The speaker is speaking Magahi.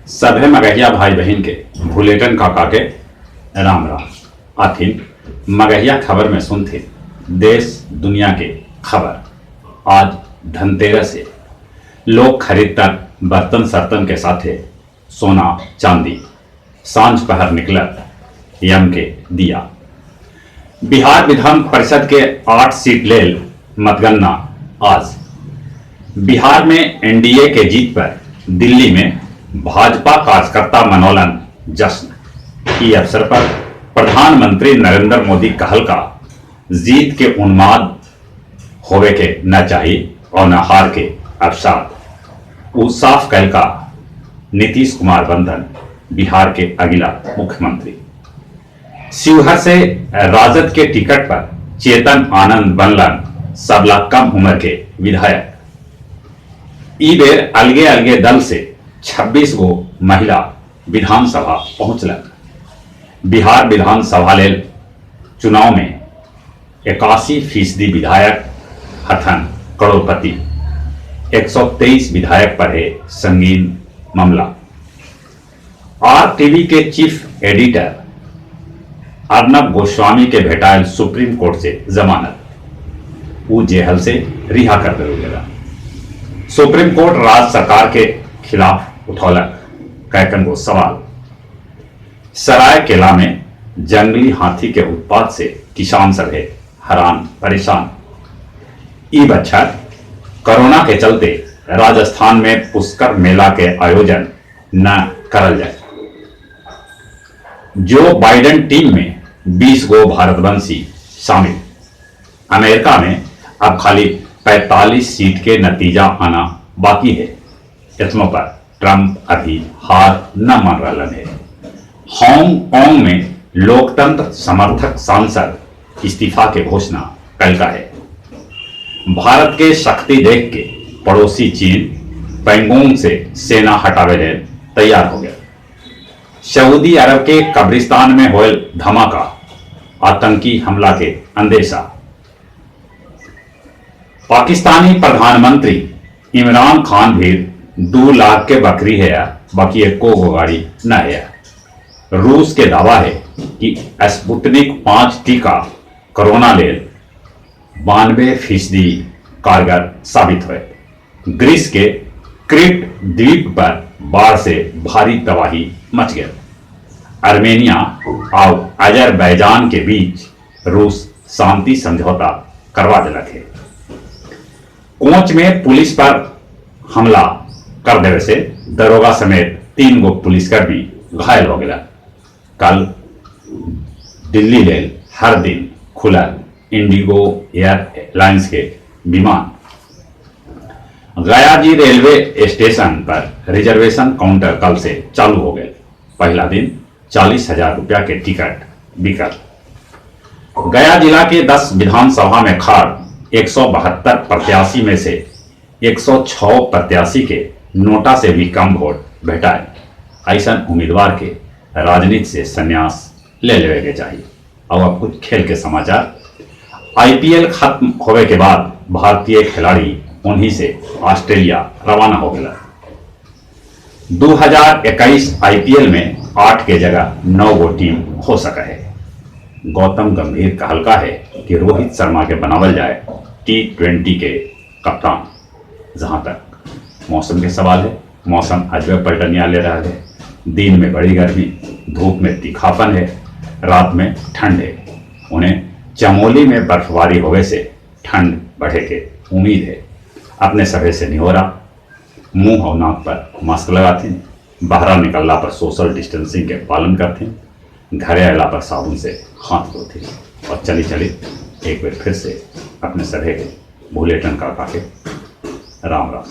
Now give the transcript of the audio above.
सभे मगहिया भाई बहिन के भुलेटन काका के राम राम। आथिन मगहिया खबर में सुनथिन देश दुनिया के खबर। आज धनतेरस है। लोग खरीदतन बर्तन सरतन के साथे सोना चांदी। सांझ पहर निकलत यम के दिया। बिहार विधान परिषद के 8 सीट लेल मतगणना आज। बिहार में एनडीए के जीत पर दिल्ली में भाजपा कार्यकर्ता मनौलन जश्न। ई अवसर पर प्रधानमंत्री नरेंद्र मोदी कहल का जीत के उन्माद होवे के न चाहिए और न हार के अवसाद। उ साफ कहल का नीतीश कुमार बंधन बिहार के अगला मुख्यमंत्री। शिवहर से राजद के टिकट पर चेतन आनंद बनलन सबला कम उम्र के विधायक। ई बेर अलगे अलगे दल से 26 गो महिला विधानसभा पहुंचलन। बिहार विधानसभा लेल चुनाव में 81% विधायक हथन करोड़पति। 123 विधायक पर है संगीन मामला। आरटीवी के चीफ एडिटर अर्नब गोस्वामी के भेटायल सुप्रीम कोर्ट से जमानत। ऊ जेहल से रिहा कर दिया गया। सुप्रीम कोर्ट राज्य सरकार के खिलाफ उठौलक कैकन गो सवाल। सरायकेला में जंगली हाथी के उत्पात से किसान सभे हैरान परेशान। ई बच्छर कोरोना के चलते राजस्थान में पुष्कर मेला के आयोजन न करल जाए। जो बाइडेन टीम में 20 गो भारतवंशी शामिल। अमेरिका में अब खाली 45 सीट के नतीजा आना बाकी है। इतनों पर ट्रंप अभी हार न मान रहा है। हांगकांग में लोकतंत्र समर्थक सांसद इस्तीफा के घोषणा कल का है। भारत के शक्ति देख के पड़ोसी चीन पेंगोंग से सेना हटावे ले तैयार हो गया। सऊदी अरब के कब्रिस्तान में होयल धमाका, आतंकी हमला के अंदेशा। पाकिस्तानी प्रधानमंत्री इमरान खान भी 2 लाख के बकरी है, बाकी एको गो गाड़ी न है। रूस के दावा है कि स्पुतनिक 5 टीका कोरोना लेल 92% कारगर साबित हुए। ग्रीस के क्रीट द्वीप पर बाढ़ से भारी तबाही मच गई। आर्मेनिया और अजरबैजान के बीच रूस शांति समझौता करवा दिलक है। कोच में पुलिस पर हमला कर देवे से दरोगा समेत 3 गो पुलिसकर्मी घायल हो गया। कल दिल्ली लेल हर दिन खुला इंडिगो एयरलाइंस के विमान। गया जी रेलवे स्टेशन पर रिजर्वेशन काउंटर कल से चालू हो गए। पहला दिन 40,000 रुपया के टिकट बिकल। गया जिला के 10 विधानसभा में खाड़ 172 प्रत्याशी में से 106 प्रत्याशी के नोटा से भी कम वोट भेटाए। ऐसा उम्मीदवार के राजनीति से संन्यास ले लेवे के चाहिए। और अब कुछ खेल के समाचार। आईपीएल खत्म होवे के बाद भारतीय खिलाड़ी उन्हीं से ऑस्ट्रेलिया रवाना हो गया। 2021 आईपीएल में 8 के जगह 9 गो टीम हो सका है। गौतम गंभीर कहलका है कि रोहित शर्मा के बनावल जाए T20 के कप्तान। जहां तक मौसम के सवाल है, मौसम अजब पलटनिया ले रहा है। दिन में बड़ी गर्मी, धूप में तीखापन है, रात में ठंड है। उन्हें चमोली में बर्फबारी होवे से ठंड बढ़े के उम्मीद है। अपने सभे से निहोरा, मुंह और नाक पर मास्क लगाते, बाहर निकलला पर सोशल डिस्टेंसिंग के पालन करते, घरे आला पर साबुन से हाथ धोते। और चली चली एक बार फिर से अपने सभे के भूलेटन काका के राम राम।